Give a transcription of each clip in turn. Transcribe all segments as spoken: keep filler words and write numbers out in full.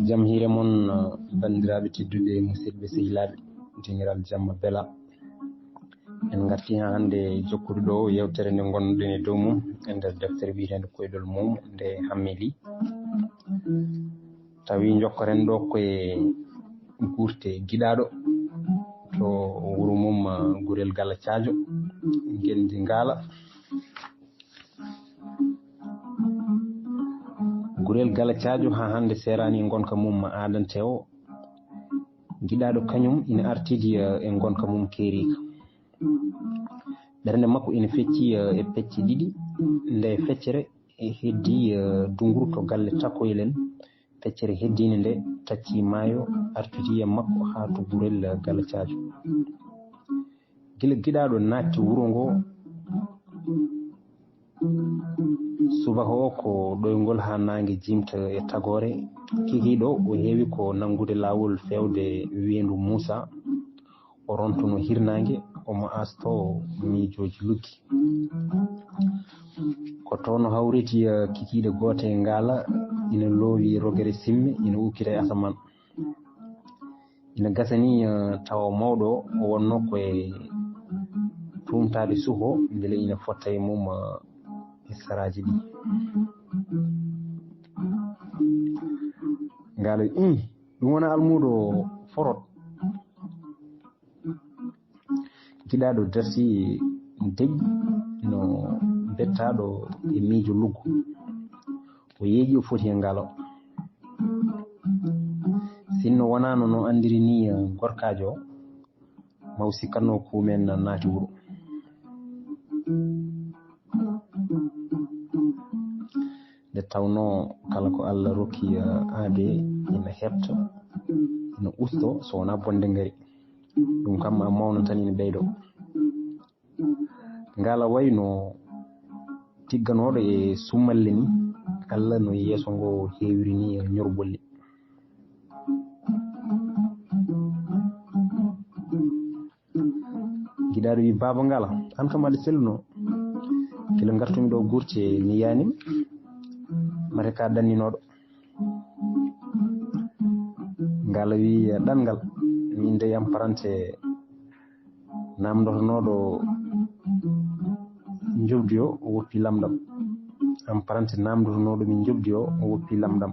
Jam hiire mon, banndiraaɓe tedduɓe, musidɓe sehilaaɓe, denniral jamma bela. En ngartii haa hannde jokkude ɗo yewtere nde ngonnoɗen e dow mum e nder deftere wiyeteende Koyɗol mum nde Hammeli. Tawi njokkoren ɗo koye guurte giɗaaɗo to wuro mum, ah, Gurel Gala Caajo, ngenndi Ngaala. Gurel Gala Caajo haa hannde seeraani e ngonka mum aadante o. Giɗaaɗo kañum ina artidi, eh, e ngonka mum keeriika. Ɓernde makko ina fecci, eh, e pecce ɗiɗi. Nde feccere e heddi, eh, dunguru to galle Takoyel en. Feccere heddiinde nde tacci maayo, artidi e makko haa to Gurel Gala Caajo. Gila giɗaaɗo naatti wuro ngo, subaka o ko ɗoyngol haa naange jimta e tagoore. Kikiiɗo o heewi ko nanngude laawol feewde weendu Muusa. O rontono hirnaange, omo aastoo miijooji luggi. Ko toon o hawriti, eh, kikiiɗe goote e Ngaala, ina loowi rogere simme, ina ukkita e asamaan. Ina gasa ni, eh, tawa mawɗo o wonnoo ko e tuumtaade suho, mbele ina fotta e mum, eh, e saraaji ɗi. Ngaala wi, "Ih, ɗum wona almuudo forot." Giɗaaɗo darti deƴƴi no bettaaɗo e miijo luggu. O yeeƴi, o foti e Ngaala. Sinno wonaano no anndiri ni, eh, gorkaajo, maw sikkatno ko men naati wuro. Nde tawnoo kala ko Allah rokki, eh, aade ina heɓta, ina ustoo, so wonaa bonde ngari. Ɗum kam ma mawna tan ina ɓeydo. Ngaala wayno tigganooɗo e sumalle ni, Allah no yeeso ngo heewiri ni e ñorɓolli. Giɗaaɗo wi, "Baaba Ngaala, aan kam aɗa selluno. Kila ngartumi ɗo gurte ni yani, mate ka ɗanninooɗo." Ngaala wi, "Ɗanngal, min dey am parante namdotonooɗo njoɓdi o, o woppi lamɗam. Am parante namdotonooɗo min njoɓdi o, o woppi lamɗam.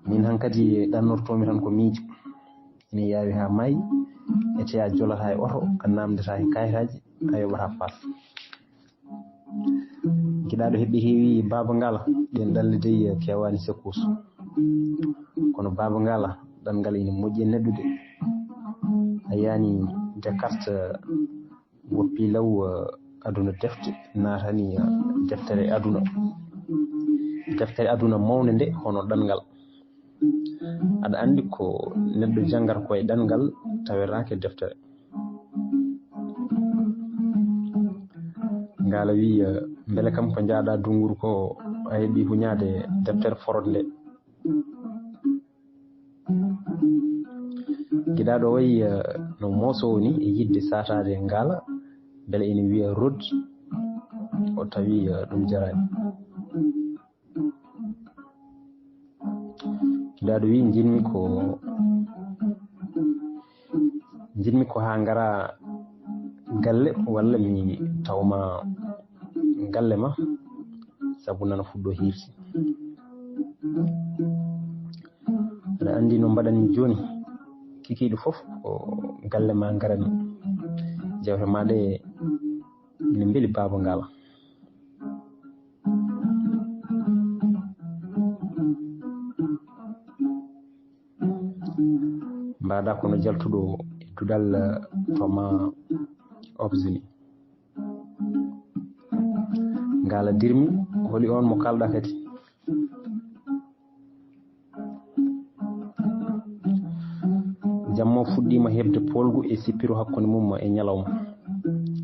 Min hankadi ɗannortoomi tan ko miijo. Ina yaawi haa maayi, ete a jolata e oto, a namdata e kayitaaji, a yoɓata paas." Giɗaaɗo heɓi heewi, "Baaba Ngaala, ɗen ɗalle dey kewaani sekkuus. Kono Baaba Ngaala, ɗanngal ina moƴƴi e neɗɗo de. A yaani Descartes woppi law, eh, aduna defte, naatani, eh, deftere aduna. Deftere aduna mawnde nde hono ɗanngal. Aɗa anndi ko neɗɗo janngata ko e ɗanngal tawetaake deftere." Ngaala wi, eh, "Mbele kam ko njaaɗa dunguru ko a heɓi huñaade deftere forot nde?" Giɗaaɗo o wayi, eh, no moosoowo ni e yiɗde saataade Ngaala, mbele ina wiya rod, o tawi, eh, ɗum jaraani. Giɗaaɗo wi, "Njiɗmi ko, njiɗmi ko haa ngara galle walla mi tawma galle ma, sabu nana fuɗɗo hiirde." Aɗa anndi no mbaɗanmi jooni, kikiiɗe fof ko galle ma ngaranmi. Jewte ma ɗe ina mbeli Baaba Ngaala. Mbaɗa kono jaltuɗo e duɗal, eh, to ma obsini. Ngaala dirmi, holi on mo kalɗa kadi? Jamma o fuɗɗiima heɓde poolgu e sippiro hakkunde mum e ñalawma.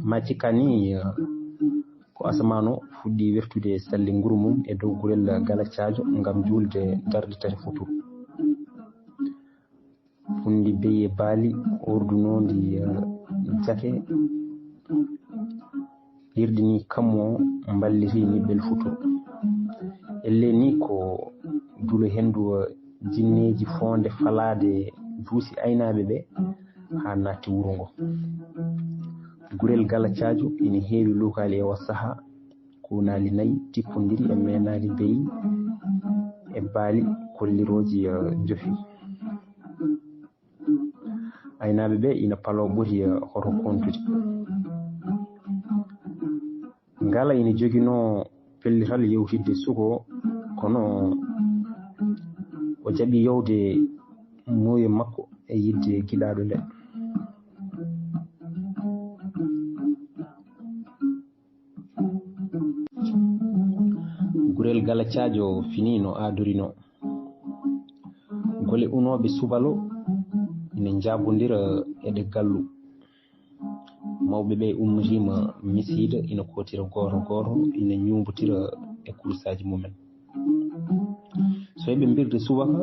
Ma cikka ni, eh, ko asamaan o fuɗɗi wertude e salli nguru mum e dow gurel Gala Caajo ngam juulde darɗe tati futuro. Punndi beyi e baali, ordunoondi, eh, jake, hirɗi ni kammu o mballiti niɓɓel futuro. Elle ni ko Duule henndu, eh, jinneeji foonde falaade duusi aynaaɓe ɓe haa naatti wuro ngo. Gurel Gala Caajo ina heewi luukaali e oo sahaa, kuunaali nayi tippondiri e meenaali beyi e baali kollirooji, eh, jofi. Aynaaɓe ɓe ina paloo ɓoti, eh, hoto kontude. Ngala ina joginoo pellital yewtidde suko, kono o jaɓi yowde muuyo makko e yiɗde giɗaaɗo nde. Gurel Gala Caajo finii no aadorinoo. Gole unooɓe subalo ina njaabondira e ɗe gallu. Mawɓe ɓe ummitiima misiida, ina kootira gooto gooto, ina ñuumbotira e kursaaji mumen. So eɓe mbirde subaka,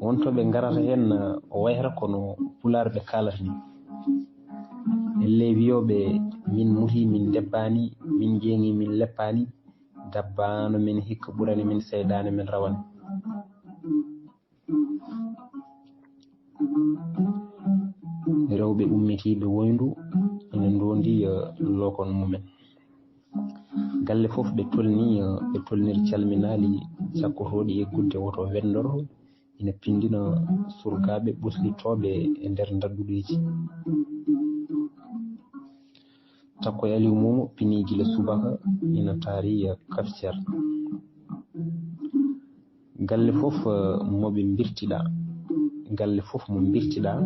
won to ɓe ngarata heen, o wayata kono Pulaar ɓe kaalata ni. Ellee wiyooɓe, "Min mutii, min ndebbaani, min ƴeeŋii, min leppaani, dabbaano min hikka ɓurani min, seyɗaane min rawani." Rewɓe ummitiiɓe woyndu ina ndoondi, eh, lokon mumen. Galle fof ɓe tolni, eh, ɓe tolniri calminaali cakkotooɗi e gudde woto wenndoro, ina pinndina surgaaɓe ɓuslittooɓe e nder ndadduɗeeji. Takko e Aliw Moomo pinii gila subaka, ina taari, eh, kafcer. Galle fof, eh, mo ɓe mbirtiɗaa, galle fof mo mbirtiɗaa,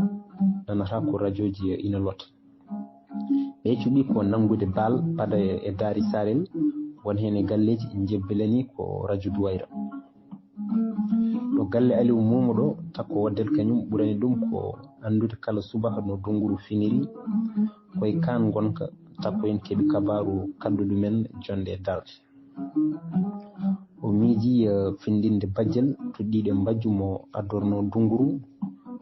nanata ko rajooji ina loota. Ɓe cuɓi ko nanngude baal pada e, e daari sarel, won heen e galleeji njebbilani ko rajo Duwayra. Ɗo galle Aliw Moomo ɗo, takko waddel kañum ɓurani ɗum ko anndude kala subaka no dunguru finiri, koye kaan ngonka, takko en keɓi kabaaru kadduɗo men jonde e darde. O miiji, eh, findinde bajjel toɗɗiiɗe mbajju mo addorno dunguru,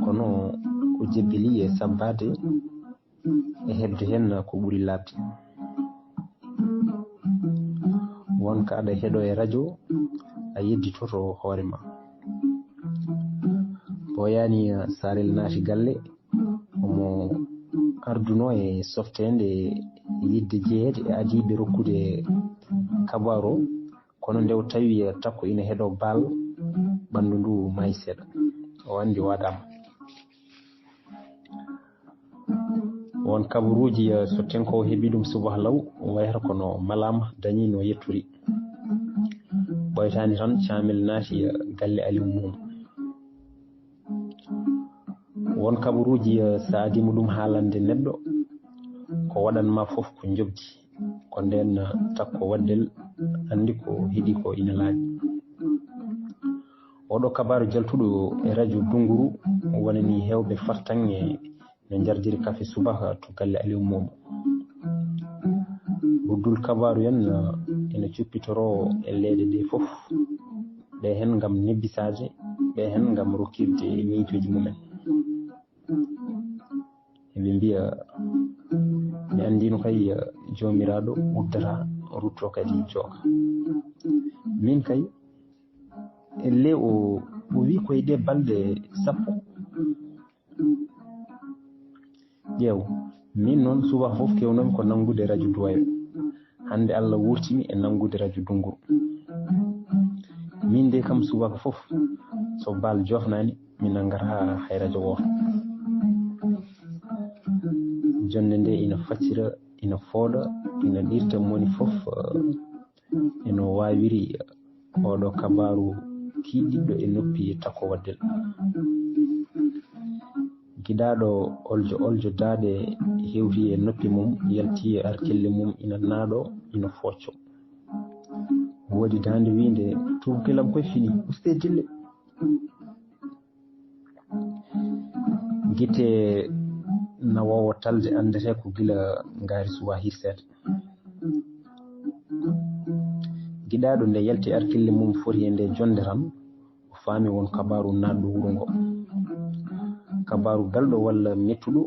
kono o jebbili e sabbaade e heɓde heen ko ɓuri laaɓde. Won ko aɗa heɗo e rajo, a yedditoto hoore ma. Ɓooyaani, eh, Sarel naati galle, omo ardunoo e softeende yiɗde jeyeede e adiiɓe rokkude kabaaru o, kono nde o tawi takko ina heɗo baal, ɓanndu ndu maayi seeɗa. O anndi o adaama. Won kabaruuji, eh, so tenko o heɓi ɗum subaka law, o wayata kono malaama dañi no yetturi. Ɓoytaani tan, caamel naati, eh, galle Aliw Moomo. Won kabaruuji, eh, so a adii mo ɗum haalande neɗɗo, ko waɗan ma fof ko njoɓdi. Ko ndeen, eh, takko waddel anndi ko heɗi ko ina laaɓi. Oɗo kabaaru jaltuɗo e rajo Dunguru wonani heewɓe fartaŋŋe no njardiri kafe subaka to galle Aliw Moomo. Ruddul kabaaru en, eh, ina cuppitoroo e leyɗe ɗe fof, ɓe heen ngam nebbisaade, ɓe heen ngam rokkirde miijooji mumen. Eɓe mbiya, mi anndiino kay, eh, Joomiraaɗo uddata, ruttoo kadi jooka. Min kay, ellee o, o wii koye ɗe balɗe sappo. Ƴeew, min noon subaka fof kewnoomi ko nanngude rajo Duwayra. Hannde Allah wuurtimi e nanngude rajo Dunguru. Min de kam subaka fof, so baal joofnaani, mi nanngataa hay rajo wooto. Jonnde nde ina faccira, ina fooɗa, ina ɗirta moni fof, eh, eno waawiri oɗo kabaaru kiiɗiɗɗo e noppi takko waddel. Giɗaaɗo oljo oljo daaɗe hewti e noppi mum, yalti e arkille mum, ina naaɗo, ina foocco. Woodi daande wiinde, "Tuugel am koye fini, ustee dille." Gite nawoowo talde anndete ko gila ngaari suwaa hirseede. Giɗaaɗo nde yalti arkille mum foti e nde jonnde tan, o faami won kabaaru naatɗo wuro ngo. Kabaaru belɗo walla mettuɗo,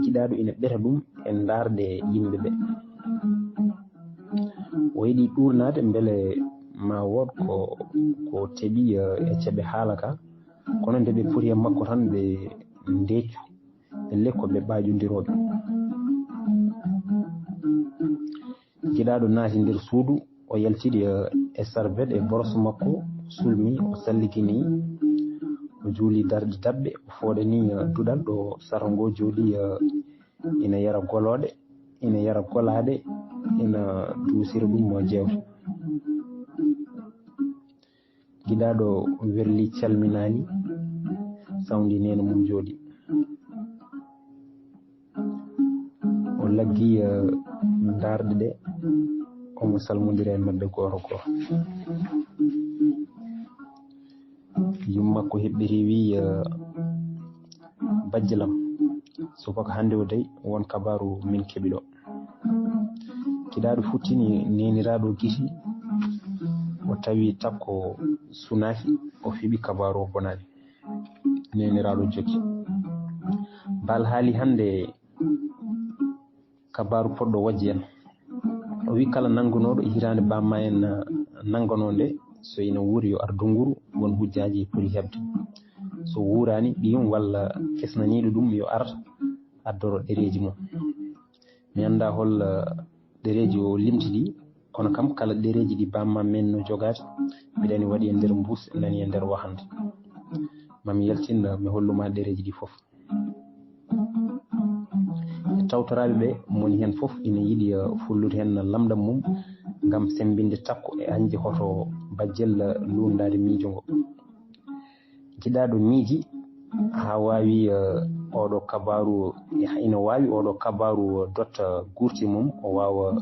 giɗaaɗo ina ɓeta ɗum e ndaarɗe yimɓe ɓe. O yiɗi ɗuurnaade mbele ma wood ko, ko teɓi, eh, e ceɓe haala ka. Kono nde ɓe poti e makko tan, ɓe ndeeccu. Ɓe lekko ɓe ɓaaƴondirooɓe. Giɗaaɗo naati nder suudu, o yaltidi, eh, e sarbet e boros makko, sulmi, o salligini, o juuli darɗe daɓɓe, o fooɗani, eh, duɗal ɗo sara ngo jooɗi, eh, ina yara golooɗe, ina yara golaaɗe, ina duusira ɗum mo jeewte. Giɗaaɗo werli calminaani, sawndi neene mum jooɗi. O laggi, eh, ndaarɗe ɗe, omo salmondira e maɓɓe gooto gooto. Yumma ko heɓɓiri wi, eh, "Bajji lam, subaka hannde o dey won kabaaru min keɓi ɗo." Giɗaaɗo futtini neeniraaɗo giti, o tawi takko sunaaki, o fiɓi kabaaru o bonaani. Neeniraaɗo jokki. Baal haali hannde kabaaru poɗɗo wojje en. O wi kala nanngunooɗo hitaande bamma en, eh, nannganoo nde, so ina wuuri yo ar Dunguru, won hujjaaji poti heɓde. So wuuraani ɓiyum walla kesnaniiɗo ɗum yo ar addoro ɗereeji mum. Mi anndaa hol, eh, ɗereeji o limti ɗi, kono kam kala ɗereeji ɗi bamma men no jogaade, mbiɗa ni waɗi e nder mbuus, nani e nder wahande. Mami yaltin, eh, mi holluma ɗereeji ɗi fof. E tawtoraaɓe ɓe, moni heen fof ina yiɗi, eh, fullude heen lamɗam mum ngam semmbinde takko e añde hoto bajjel, eh, luunndaade miijo ngo. Giɗaaɗo miiji haa waawi, eh, oɗo kabaaru, ina waawi oɗo kabaaru dotta guurti mum, o waawa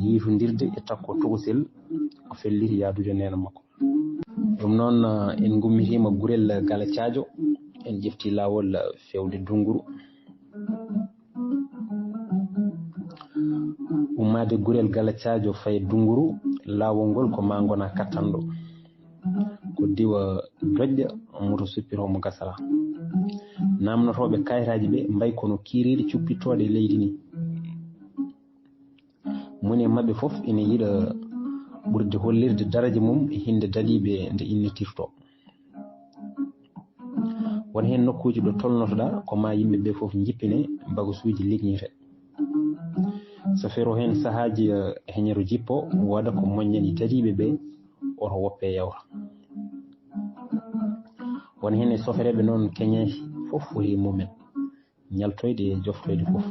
yiitondirde e takko tokosel, o felliti yaadude neene makko. Ɗum noon, eh, en ngummitiima gurel Gala Caajo, en ƴefti laawol, eh, fewde Dunguru. Ummaade gurel Gala Caajo faye Dunguru, laawol ngol ko maa ngona kattanɗo. Ko diwa doƴƴa, moto suppiroo mo gasara. Naamnotooɓe kayitaaji ɓe mbayi kono kiiriiɗe cuppittooɗe e leydi ni. Moni e maɓɓe fof ina yiɗa ɓurde hollirde daraja mum e hinnde dadiiɓe nde innitirtoo. Won heen nokkuuji ɗo tolnotoɗaa, ko maa yimɓe ɓe fof njippine, bagasuuji liggñete. So feroo heen sahaaji, eh, heñero jippo, wooda ko moññani dadiiɓe ɓe, oto woppe yawta. Won heen e sofereeɓe noon keñeehi fof foti e mumen, ñaltoyde e joftoyde fof.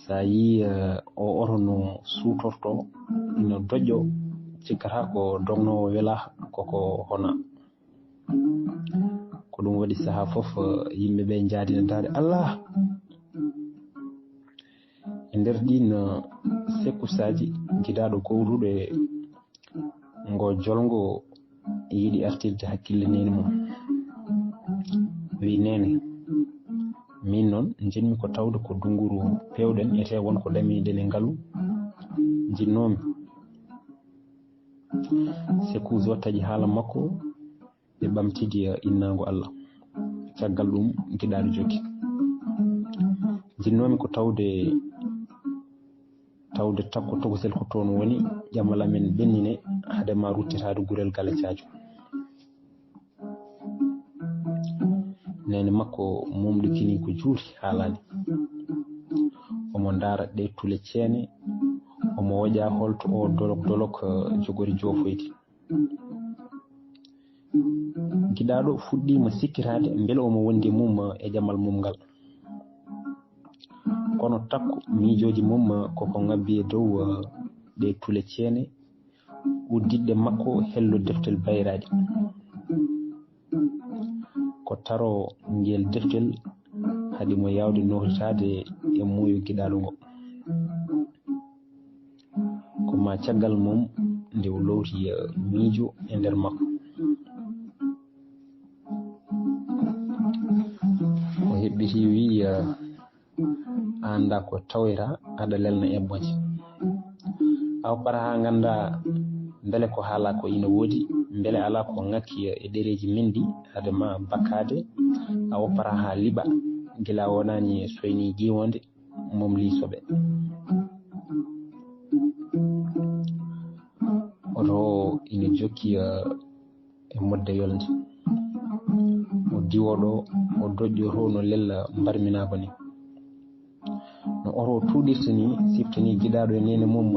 So a yii, eh, o oto no suutortoo, ina doƴƴo, cikkata ko dognoowo welaa, koko hona. Ko ɗum waɗi sahaa fof, eh, yimɓe ɓe njaadina daade, "Allah!" E nder ɗiin, eh, sekkusaaji, giɗaaɗo gowruɗo e ngo jolngo yiɗi artirde hakkille neene mum. Wi, "Neene, miin noon njiɗmi ko tawde ko Dunguru peewɗen, etee won ko ɗamiɗen e ngalu. Njiɗnoomi." Sekuuso taƴi haala makko, ɓe ɓamtidi, eh, innaango Allah. Caggal ɗum, giɗaaɗo jokki. Njiɗnoomi ko tawde, tawde takko tokosel ko toon woni, ƴamal amen ɓennine, hade ma ruttitaade gurel Gala Caajo. Neene makko mumɗikini ko juuti haalaani. Omo ndaara ɗe tule ceene, omo woƴa holto o dolok dolok, eh, jogori joofoyde. Giɗaaɗo fuɗɗiima sikkitaade mbele omo wondi e mum e ƴamal mum ngal. Kono takko miijooji mum koko ngabbi e dow, eh, ɗe tule ceene, udditɗe makko hello deftel bayraaɗi. Ko taro ngel deftel haɗi mo yaawde nootitaade e muuyo giɗaaɗo ngo. Ko maa caggal mum nde o lowti, eh, miijo e nder makko. O heɓɓiti wi'i, eh, "A anndaa ko tawoyta, aɗa lelna eɓɓooje. A woppata haa nganndaa mbele ko haalaa ko ina woodi, mbele alaa ko ŋakki e ɗereeji men ɗi, hade ma bakkaade, a woppata haa liɓa, gila a wonaani soyni ƴiiwoonde, mum lii soɓe." ina jokki e modde yolnde. O diwo ɗo, o doƴƴo to no lella mbarminaako ni. No oto tuuɗirta ni, siftani giɗaaɗo e neene mum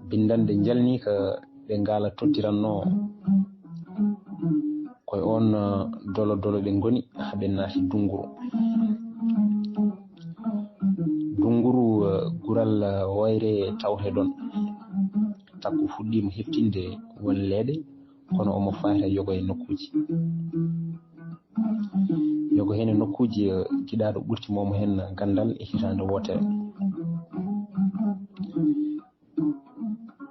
binndannde njalni ka ɓe ngaala tottirannoo. Koye oon dolo dolo ɓe ngoni haa ɓe naati Dunguru. Dunguru, gural wayre tawte ɗoon. Takko fuɗɗiima heftinde won leeɗe, kono omo faayta yogo e nokkuuji. Yogo heen e nokkuuji, giɗaaɗo ɓurti mo omo heen ganndal e hitaande wootere.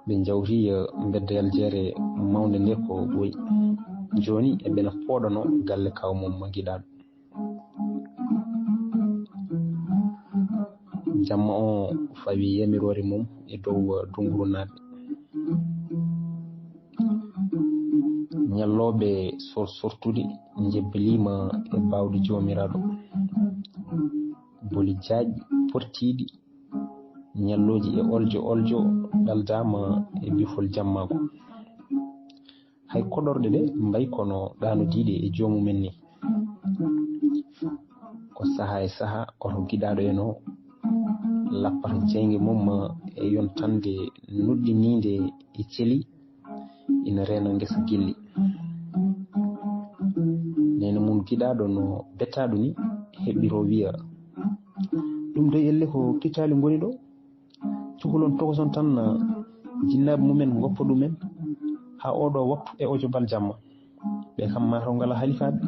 Ɓe njawti, eh, mbeddeyal jeere mawnde nde ko ɓooyi. Jooni eɓena pooɗanoo galle kaaw mum giɗaaɗo. Jamma o fawi yamiroore mum e dow, eh, Dunguru naaɓe. Ñallooɓe sor-, sortude njebbaliima e baawɗe Joomiraaɗo. Boli jaaƴi portiiɗi, ñallooji e oljo oljo ɗaldaama e bifol jammaagu. Hay koɗorɗe ɗe mbayi kono ɗaanodiiɗe e joomumen ni. Ko saha e saha oto giɗaaɗo en o lappata jeynge mum e yontande nuɗɗiniinde e celi ina reena ngesa gilli. Neene mum giɗaaɗo no bettaaɗo ni heɓɓiroo wiya, "Ɗum dey elle ko kitaali ngoni ɗo." Cukalon tokoson tan, ah, jinnaaɓe mumen ngoppa ɗumen haa ooɗoo waktu e ojo bal jamma. Ɓe kam maa taw ngalaa halifaaɓe.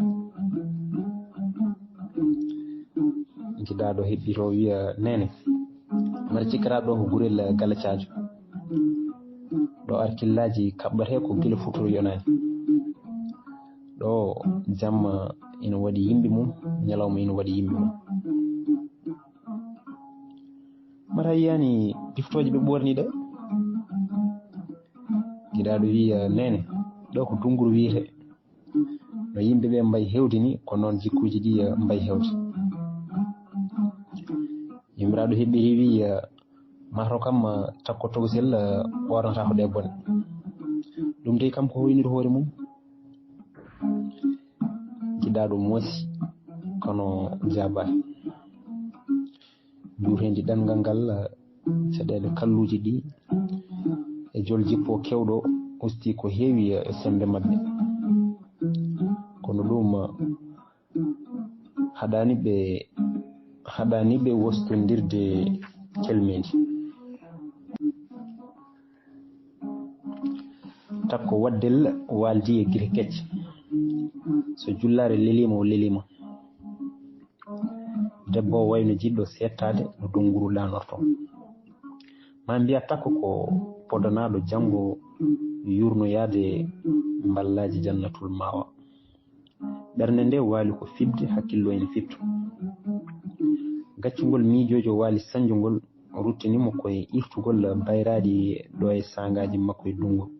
Giɗaaɗo heɓɓitoo wiya, "Neene, mbaɗa cikkataa ɗo ko gurel, ah, galacaajo. Ɗo arkillaaji kaɓɓatee ko gila futuro yonaani. Ɗo jamma ina waɗi yimɓe mum, ñalawma ina waɗi yimɓe mum." Mata yiyaani biftooje ɓe ɓoorni ɗe? Giɗaaɗo wiya, "Neene, ɗo ko Dunguru wiyetee. No yimɓe ɓe mbayi hewde ni, ko noon jikkuuji ɗi, eh, mbayi hewde." Yummiraaɗo heɓɓiri wiya, "Mata kam, eh, takko tokosel, eh, ɓoornata ko ɗe bone. Ɗum dey kam ko hoynir hoore mum." Giɗaaɗo moosi, kono jaabaani. Njuuteendi ɗanngal ngal, caɗeele kalluuji ɗi e jol jippo keewɗo usti ko heewi e semmbe maɓɓe. Kono ɗum haɗaani ɓe, haɗaani ɓe wostondirde kelmeendi. Takko waddel waaldi e gite kecce. So jullaare leliima, o leliima. Debbo o wayno jiɗɗo seettaade no Dunguru ɗaanortoo. Maa mbiyaa takko ko podanaaɗo janngo yuurnoyaade mballaaji Jannatul Ma'wa. Ɓernde nde waali ko fiɓde, hakkillo ene fiɓto. Gaccungol miijoojo waali sañjungol ruttini mo ko e irtugol bayraaɗi ɗo e saangaaji makko e Dunguru.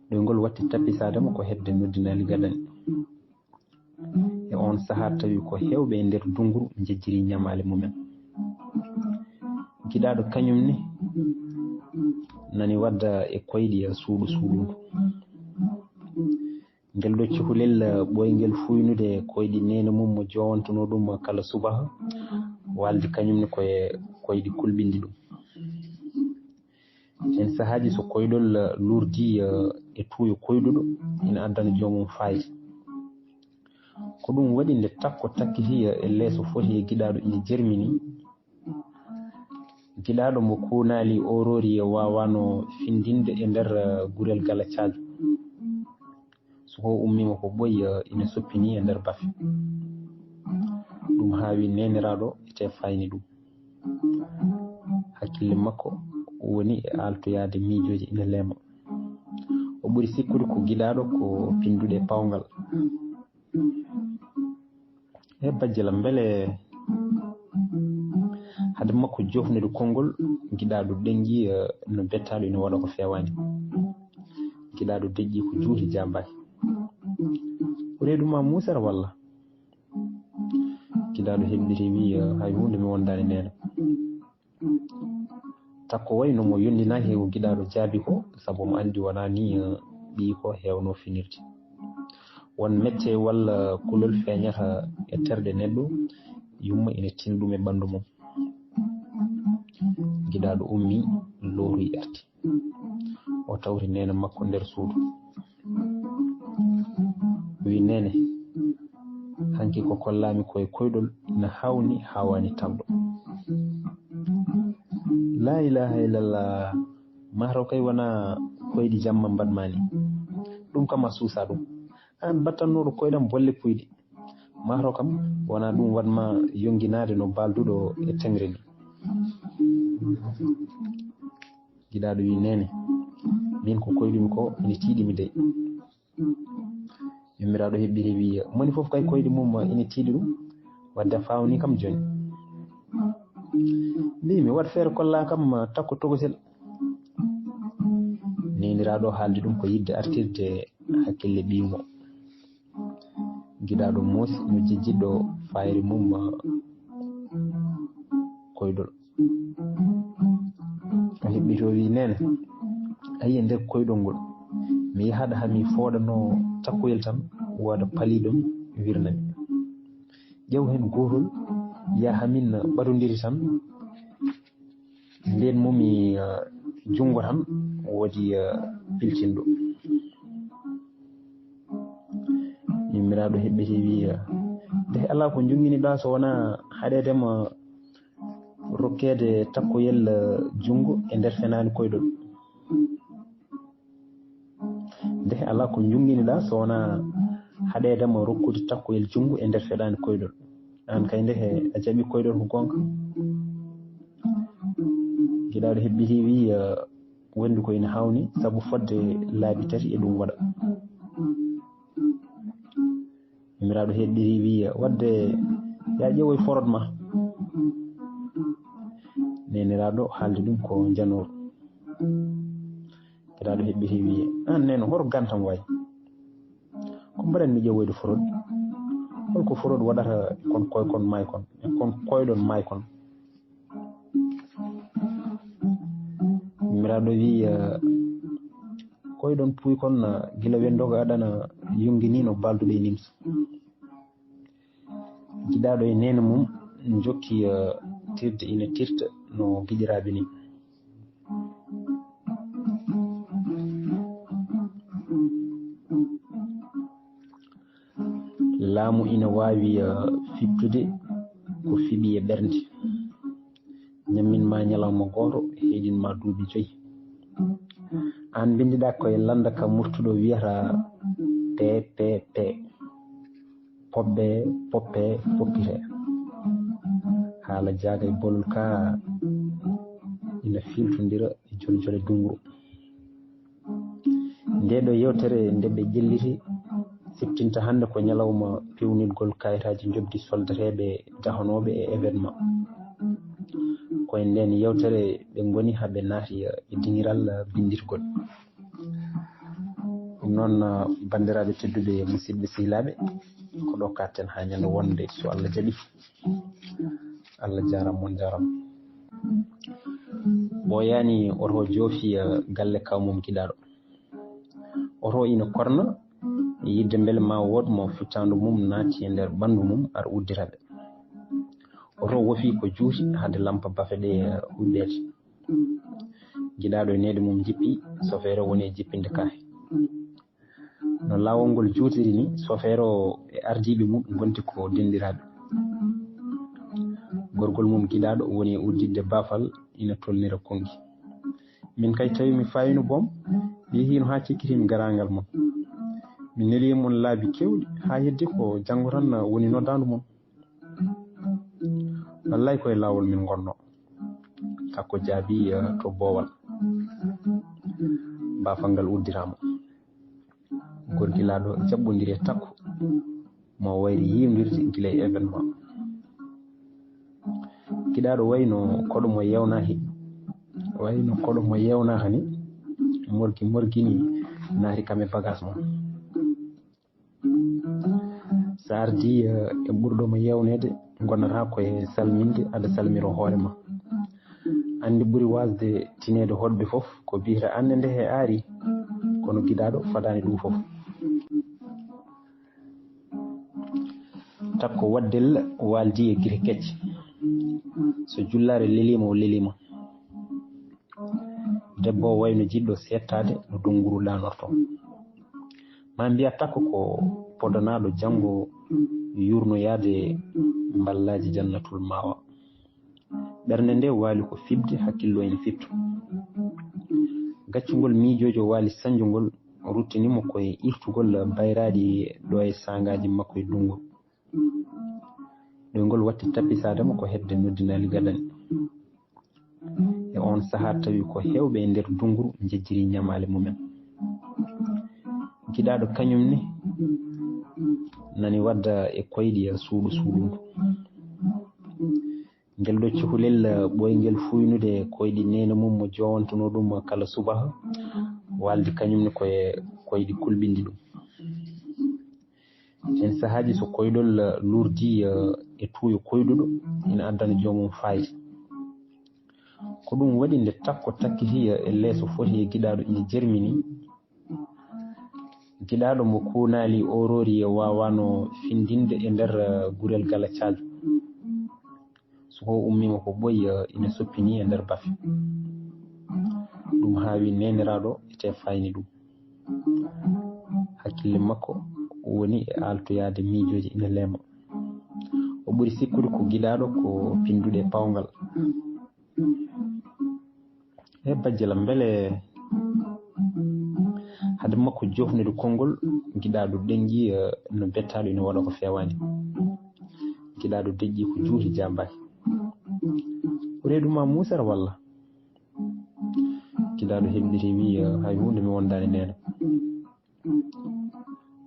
Ɗoyngol watti tappisaade mo ko hedde noddinaali gadani. E oon sahaa tawi ko heewɓe e nder Dunguru njejjiri ñamaale mumen. Giɗaaɗo kañum ne nani wadda e koyɗi e suuɗu suuɗundu. Ngel ɗo cukalel ɓooyngel fuuynude koyɗi neene mum mo joowantunoo ɗum kala subaka, waaldi kañum ne ko e koyɗi kulɓinɗi ɗum. Heen sahaaji so koyɗol luurdii, eh, e tuuyo koyɗuɗo, ina addana joomum faayiida. Ko ɗum waɗi nde takko takkiti, eh, e leeso foti e giɗaaɗo ina jermini. Giɗaaɗo mo kuunaali ooroori e waawaano findinde e nder, eh, gurel galacaajo. So ko ummiima ko ɓooyi, eh, ina soppini e nder bafe. Ɗum haawi neeniraaɗo ete fayni ɗum. Hakkille makko woni e aaltoyaade miijooji ina leema. O ɓuri sikkude ko giɗaaɗo ko pinduɗe pawngal. E bajjela, mbele hade makko jofnude konngol, giɗaaɗo ɗenŋi, eh, no bettaaɗo ina waɗa ko feewaani. Giɗaaɗo deƴƴi ko juuti jambaaki. Ko reedu ma muusere walla? Giɗaaɗo heɓɓiti wi, eh, "Hay huunde mi wondaani neene." Takko wayi no mo yondinaaki ko giɗaaɗo jaabi ko, sabu mo anndi wonaa ni, eh, ɓiyi ko heewno finirde. Won mecce walla kulol feeñata e terɗe neɗɗo, yumma ina tina ɗum e ɓanndu mum. Giɗaaɗo ummi, lowtoyi arti. O tawti neene makko nder suudu. Wi, "Neene, hanki ko kollaami ko e koyɗol ina hawni, hawani talɗo." "La ilaha illallah, mahro kay wona koyɗi jamma mbaɗma ni. Ɗum kam a suusa ɗum. An battannooɗo koyɗam bolle puyɗe. Mahro kam wona ɗum waɗma yonginaade no balduɗo e teŋre ni." Giɗaaɗo wi, "Neene, min ko koyɗumi ko ina tiiɗi mi dey." Yummiraaɗo heɓɓiti wi, "Moni fof kay koyɗi mum ina tiiɗi ɗum. Wadde a fawni kam jooni. Mbimi, waɗ feere kolla kam takko tokosel." Neeniraaɗo haaldi ɗum ko yiɗde artirde hakkille ɓiyum o. Giɗaaɗo moosi no jejjitɗo fayre mum, ah, koyɗol. O heɓɓiti o wi, "Neene, a yiyi nder koyɗol ngol. Mi yahat haa mi fooɗanoo takkoyel tan, wooda paliiɗo mi wirna mi. Ƴeew heen gootol, yaha min ɓadondiri tan." Ndeen mum mi, ah, junngo tan woodi, ah, piltinɗo. Yummiraaɗo heɓɓiti wi, ah, "Nde alaa ko njunnginɗaa so wonaa haɗeede ma rokkeede takkoyel, ah, junngo e nder fenaande koyɗol." Nde alaa ko njunnginɗaa so wonaa haɗeede ma rokkude takkoyel junngo e nder feɗaande koyɗol. Aan kay nde a jaɓi koyɗol ko goonga. Giɗaaɗo heɓɓiti wi, ah, "Wonde ko ina hawni sabu fodde laabi tati e ɗum waɗa." Yummiraaɗo heɓɓiti wi, "Wadde ya ƴeewoy forod ma." Neeniraaɗo haaldi ɗum ko njanooru. Giɗaaɗo heɓɓiti wi, "Aan neene, hoto gantam waay. Ko mbaɗan mi ƴeewoyde forod? Holko forod waɗata e kon koykon maay kon, e kon koyɗon maay kon?" Yummiraaɗo wi, "Ah, koyɗon puuy kon, ah, gila wendo ko aɗana yonngini no balduɗo e nimsa." Giɗaaɗo e neene mum njokki, ah, tirde ina tirta no giɗiraaɓe ni. Laamu ina waawi, ah, fiɓtude ko fiɓi e ɓernde. Ñammin ma ñalawma gooto, heedin ma duuɓi joyi. Aan mbinndiɗaa ko e lannda ka murtuɗo wiyata P P P. Poɓɓe, poppe, poppite. Haala jaaga e bolol ka ina filtondira e jole jole dunguru. Nde ɗo yewtere nde ɓe ƴelliti siftinta hannde ko ñalawma peewnitgol kayitaaji njoɓdi soldateeɓe dahanooɓe e événement. Ko e ndeen yewtere ɓe ngoni haa ɓe naati e dingiral binndirgol. Ɗum noon, banndiraaɓe tedduɓe, musidɓe sehilaaɓe, ko ɗo katten haa ñande wonde, so Allah jaɓi. Allah jaaraama, mon jaaraama. Ɓooyaani oto joofi, eh, galle kawmum giɗaaɗo. Oto ina korna, yidde mbele ma wood mo fittaandu mum naati e nder ɓanndu mum, ar uddita ɓe. Oto wofi ko juuti hade lampa bafe ɗe, eh, uɓɓeede. Giɗaaɗo e needi mum jippi, sofeere woni e jippinde kaahe. No laawol ngol juutiri ni, sofeere o e ardiiɓe mum ngonti ko denɗiraaɓe. Gorgol mum giɗaaɗo woni e udditde baafal, ina tolnira konngi. Min kay, tawi mi faayino boom, mi yehiino haa cikkitiimi garaangal mon. Mi nelii e mon laabi keewɗi, haa heddi ko janngo tan woni noddaandu mon. Wallay, ko e laawol min ngonno. Takko jaabi, eh, to boowal. Baafal ngal uddiraama. Gorgilaaɗo jaɓɓondiri e takko, mo wayri yiwndirde gila e événement. Giɗaaɗo wayno koɗo mo yewnaaki, wayno koɗo mo yewnaaka ni, morgi morgini, naati kam e bagaas mum. So ardii, eh, e ɓurɗo mo yewneede, ngonnata ko e salminde, aɗa salmiro hoore ma. Anndi ɓuri waasde tineede hoɗɓe fof ko biyata annde nde he aari, kono giɗaaɗo fadaani ɗum fof. Takko waddel waaldi e gite kecce. So jullaare leliima, o leliima. Debbo o wayno jiɗɗo seettaade no donguru ɗaanortoo. Maa mbiya takko ko podanaaɗo janngo yuurnoyaade mballaaji jannatul maawa. Ɓernde nde waali ko fiɓde, hakkillo ene fitto. Gaccungol miijoojo waali sañjungol ruttini mo ko e irtugol bayraaɗi ɗo e saangaaji makko e dunngo. Ɗoyngol watti tappisaade mo ko hedde noddinaali gadani. E oon sahaa tawi ko heewɓe e nder dunnguru njejjiri ñamaale mumen. Giɗaaɗo kañum ne nani wadda e koyɗi e suuɗu suuɗundu. Ngel ɗo cukalel ɓooyngel fuuynude koyɗi neene mum mo jowantunoo ɗum kala subaka, waaldi kañum ne ko e koyɗi kulɓinɗi ɗum. Heen sahaaji so koyɗol luurdii e tuuyo koyɗuɗo, ina addana joomum faayi. Ko ɗum waɗi nde takko takkiti e leeso foti e giɗaaɗo ina jermini, giɗaaɗo mo kuunaali ooroori waawano findinde e nder gurel gala caajo. So ko ummiima ko ɓooyi ina soppini e nder bafe. Ɗum haawi neeniraaɗo ete fayni ɗum. Hakkille makko woni e aaltoyaade miijooji ina leema. O ɓuri sikkude ko giɗaaɗo ko pinnduɗo e paawngal. E bajjelam, mbele hade makko joofnude konngol, giɗaaɗo ɗenƴi no bettaaɗo ina waɗa ko feewaani. Giɗaaɗo deƴƴi ko juuti jaabaki. Ɓuree ɗum ma muusere walla? Giɗaaɗo heɓɗiti wi'i, hay huunde mi wondaani neene.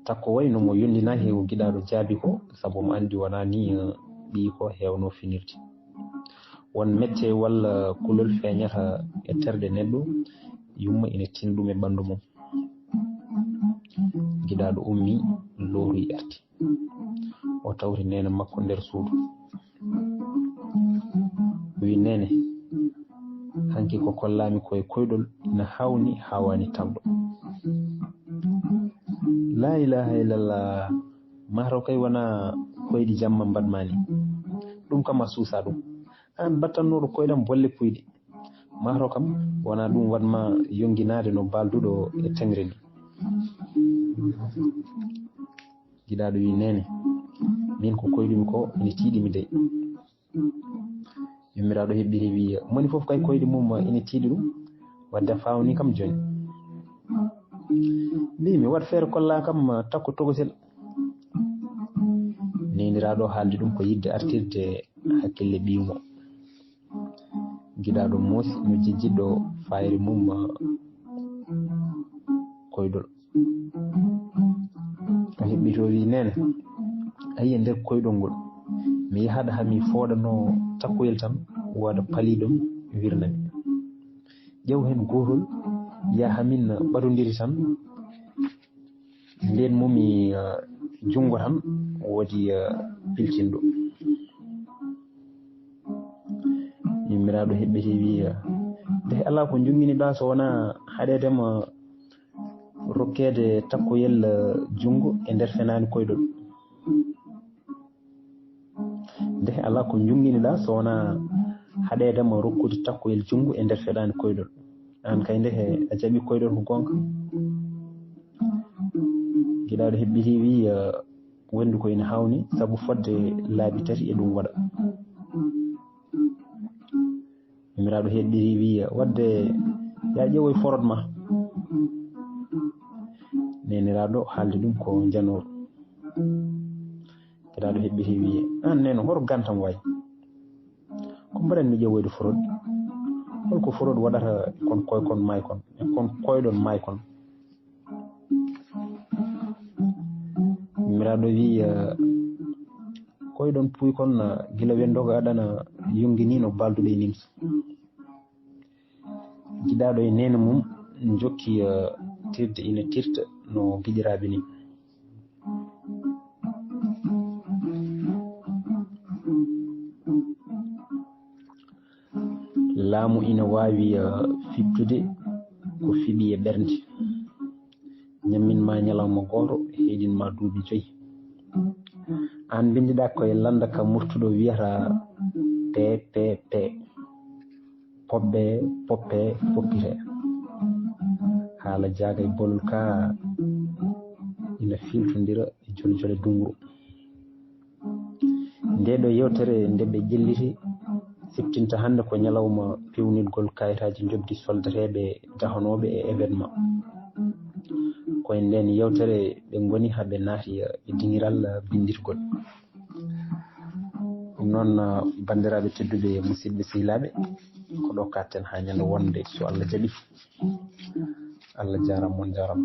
Takko wayi no mo yondinaaki e ko giɗaaɗo jaabi ko, sabu omo anndi wonaa ni ɓiyi ko heewno finirde. Won mette walla kulol feeñata e terɗe neɗɗo, yumma ina tina ɗum e ɓanndu mum. Giɗaaɗo ummi, lootoyi arti. O tawti neene makko nder suudu. Wi, "Neene, hanki ko kollaami ko e koyɗol ina hawni, hawani tamɗo." "Laa ilaaha illallah, mahro kay wonaa koyɗi jamma mbaɗmaani. Ɗum kam a suusa ɗum. Aan battannooɗo koyɗam bolle puyɗi. Mahro kam wonaa ɗum waɗma yonginaade no baalduɗo e teŋre ni." Giɗaaɗo wi, "Neene, min ko koyɗumi ko ina tiiɗi mi dey." Yummiraaɗo heɓɓiti wi, "Moni fof kay koyɗi mum ina tiiɗi ɗum, wadde a fawni kam jooni. Mbimi waɗ feere kolla kam takko tokosel." Neeniraaɗo haaldi ɗum ko yiɗde artirde hakkille ɓiyum o. Giɗaaɗo moosi no jejjitɗo fayre mum koyɗol. O heɓɓito wi, "Neene, a yi'ii nder koyɗol ngol, mi yahaɗo haa mi fooɗanoo takkoyel tan, wooda paliiɗo mi wirna mi. Ƴeew heen gootol, yaha haa min ɓadondiri tan." Ndeen mum mi, ah, junngo tan woodi, ah, piltinɗo. Yummiraaɗo heɓɓiti wi, ah, "Nde alaa ko njunnginɗaa so wonaa haɗeede ma rokkeede takkoyel, ah, junngo e nder fenaani koyɗol." Nde alaa ko njunnginɗaa so wonaa haɗeede ma rokkude takkoyel junngo e nder feɗaani koyɗol. Aan kay nde a jaɓi koyɗol ko goonga. Giɗaaɗo heɓɓiti wi, ah, "Wondu ko ina hawni sabu fodde laabi tati e ɗum waɗa." Yummiraaɗo heɓɓiti wi, "Wadde ya ƴeewoy forod ma." Neeniraaɗo haaldi ɗum ko njanoor. Giɗaaɗo heɓɓiti wi, "Aan neene, horo gantam waay? Ko mbaɗan mi ƴeewoyde forod? Holko forod waɗata e kon koykon maay kon, e kon koyɗon maay kon?" Yummiraaɗo wi, ah, "Koyɗon puuy kon, ah, gila wendo ko aɗana yonngini no baalduɗo e nimsa." Giɗaaɗo e neene mum njokki, ah, tirde ina tirta no giƴiraaɓe ni. Laamu ina waawi, eh, fiɓtude ko fiɓi e ɓernde. Ñammin ma ñalawma gooto, heyɗin ma duuɓi joyi. Aan mbinndiɗaa ko e lannda ka murtuɗo wiyata P P P. Poɓɓe, poppe, poppite. Haala jaaga e bolol ka ina fiiltondira e jole jole dunguru. Nde ɗo yewtere nde ɓe ƴelliti siftinta hannde ko ñalawma peewnitgol kayitaaji njoɓdi soldateeɓe dahanooɓe e événement. Ko e nden yewtere ɓe ngoni haa ɓe naati e dingiral binndirgol. Ɗum noon, banndiraaɓe tedduɓe, musidɓe sehilaaɓe, ko ɗo katten haa ñande wonde, so Allah jaɓi. Allah jaaraama, mon jaaraama.